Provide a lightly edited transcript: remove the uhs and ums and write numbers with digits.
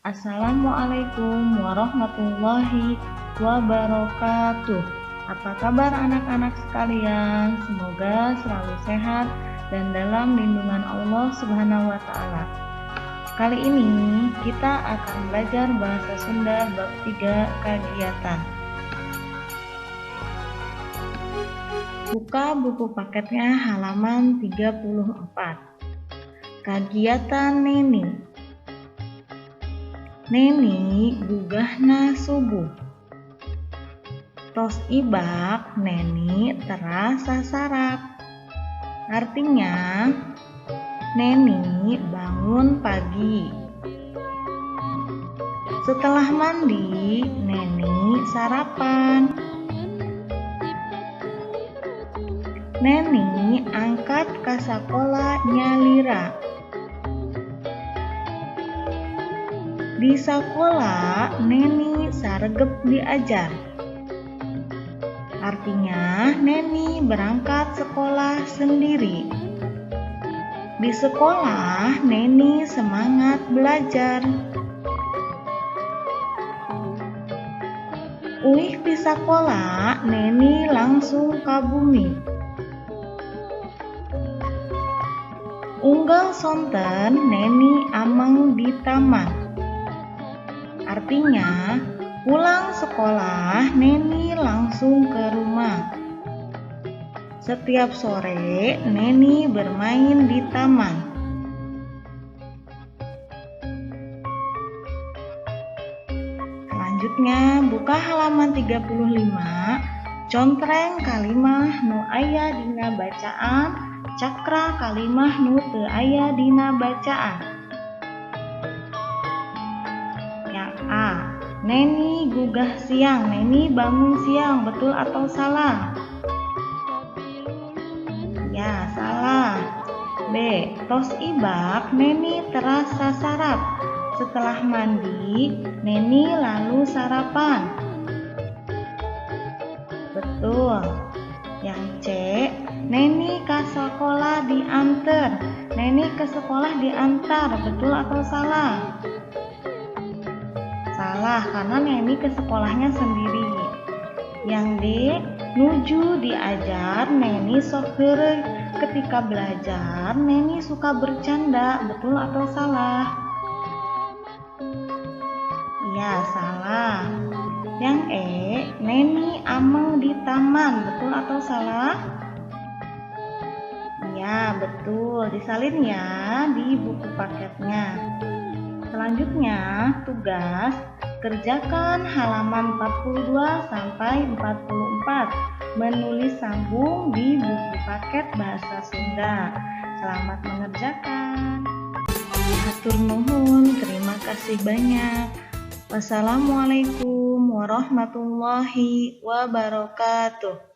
Assalamualaikum warahmatullahi wabarakatuh. Apa kabar anak-anak sekalian? Semoga selalu sehat dan dalam lindungan Allah Subhanahu wa Ta'ala. Kali ini kita akan belajar bahasa Sunda bab 3 kegiatan. Buka buku paketnya halaman 34. Kagiatan Neni. Neni gugahna subuh. Tos ibak Neni teras sasarap. Artinya, Neni bangun pagi. Setelah mandi, Neni sarapan. Neni angkat ka sakola nyalira. Di sekolah, Neni saregep diajar. Artinya, Neni berangkat sekolah sendiri. Di sekolah, Neni semangat belajar. Uih di sekolah, Neni langsung ka bumi. Unggal sonten, Neni ameng di taman. Artinya, pulang sekolah, Neni langsung ke rumah. Setiap sore, Neni bermain di taman. Selanjutnya, buka halaman 35, contreng kalimah nu aya dina bacaan, cakra kalimah nu teu aya dina bacaan. Yang A, Neni gugah siang, Neni bangun siang, betul atau salah? Ya, salah. B, tos ibak, Neni teras sasarap. Setelah mandi, Neni lalu sarapan. Betul. Yang C, Neni ke sekolah diantar. Neni ke sekolah diantar, betul atau salah? Salah, karena Neni ke sekolahnya sendiri. Yang D, nuju diajar, Neni sok heureuy. Ketika belajar, Neni suka bercanda, betul atau salah? Ya, salah. Yang E, Neni ameng di taman, betul atau salah? Ya, betul. Disalin ya di buku paketnya. Selanjutnya, tugas kerjakan halaman 42 sampai 44, menulis sambung di buku paket bahasa Sunda. Selamat mengerjakan. Hatur nuhun, terima kasih banyak. Wassalamualaikum warahmatullahi wabarakatuh.